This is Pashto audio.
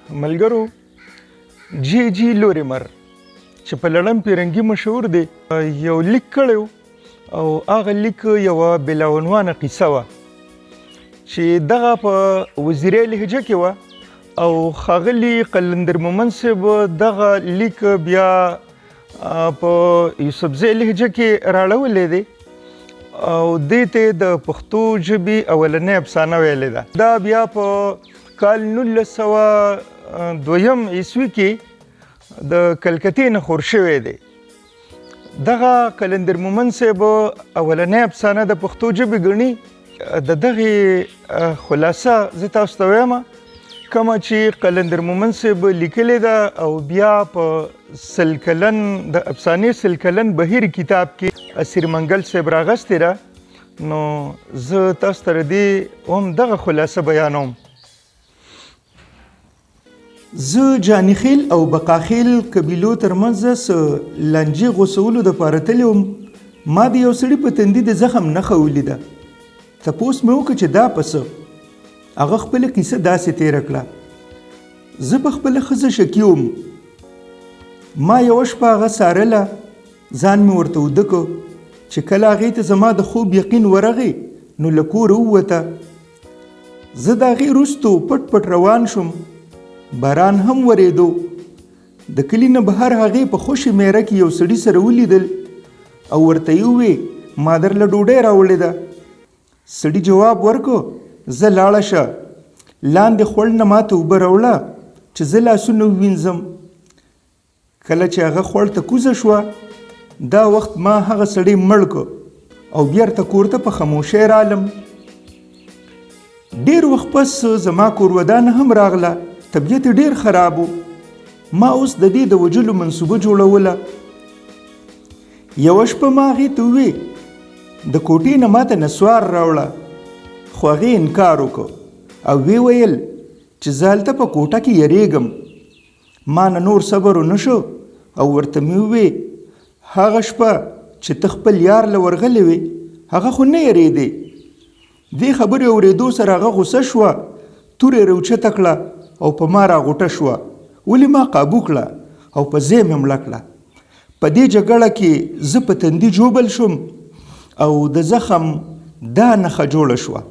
ملګرو، جی جی لوریمر چې په لړم پیرنګي مشهور دی، یو لیک کړی او هغه لیک یوه بلاعنوانه قصه وه چې دغه په وزیري لهجه کې وه، او ښاغلي قلندر مومند صاحب دغه لیک بیا په یوسفزۍ لهجه کې راړولی دی او دې ته د پښتو ژبې اولنۍ افسانه ویلې ده. دا بیا په کال 1902 عیسوي کې د کلکتې نه خور شوی دی. دغه قلندر مومند صاحب اولنۍ افسانه د پښتو ژبې ګڼي. د دغې خلاصه زه تاسو ته وایم کومه چې قلندر مومند صاحب لیکلې ده او بیا په سل کلن د افسانې سل کلن بهیر کتاب کې اسیر منګل صاحب راغستې ده. نو زه تاسو ته د دې هم دغه خلاصه بیانوم. زه جانیخیل او بقاخیل قبیلو ترمنځ څه لانجې غوڅولو دپاره تللی وم. ما د یو سړي په تندي د زخم نښه ولیده. تپوس مې وکړ چې دا په څه؟ هغه خپله کیسه داسې تېره کړه: زه په خپله ښځه شکي وم. ما یوه شپه هغه څارله، ځان مې ورته اوده کړ. چې کله هغې ته زما د خوب یقین ورغی نو له کوره ووته. زه د هغې وروستو پټ پټ روان شوم. باران هم ورېدو. د کلي نه بهر هغې په خوشې میره کې یو سړي سره ولیدل او ورته یې ووې ما درله ډوډۍ راوړې ده. سړي جواب ورکړ زه لاړه شه لاندې خوړ نه ماته اوبه راوړه چې زه لاسونه ووینځم. کله چې هغه خوړ ته کوزه شوه، دا وخت ما هغه سړی مړ کړ او بیرته کور ته په خاموشۍ رالم. ډیر وخت پس زما کورودانه هم راغله، طبیعت یې ډیر خراب و. ما اوس د دې د وژلو منصوبه جوړوله. یوه شپه ما هغې ته ووې د کوټې نه ماته نسوار راوړه، خو هغې انکار وکړ او ویې ویل چې زه هلته په کوټه کې یریږم. ما نه نور صبر ونه شو او ورته مې ووې هغه شپه چې ته خپل یار له ورغلې وې هغه خو نه یریدې. دې خبرې اورېدو سره هغه غوسه شوه، توره یې راوچته کړه او په ما راغوټه شوه، ولې ما قابو کړه او په ځای مې مړه کړه. په دې جګړه کې زه په تندي ژوبل شوم او د زخم دا نښه جوړه شوه.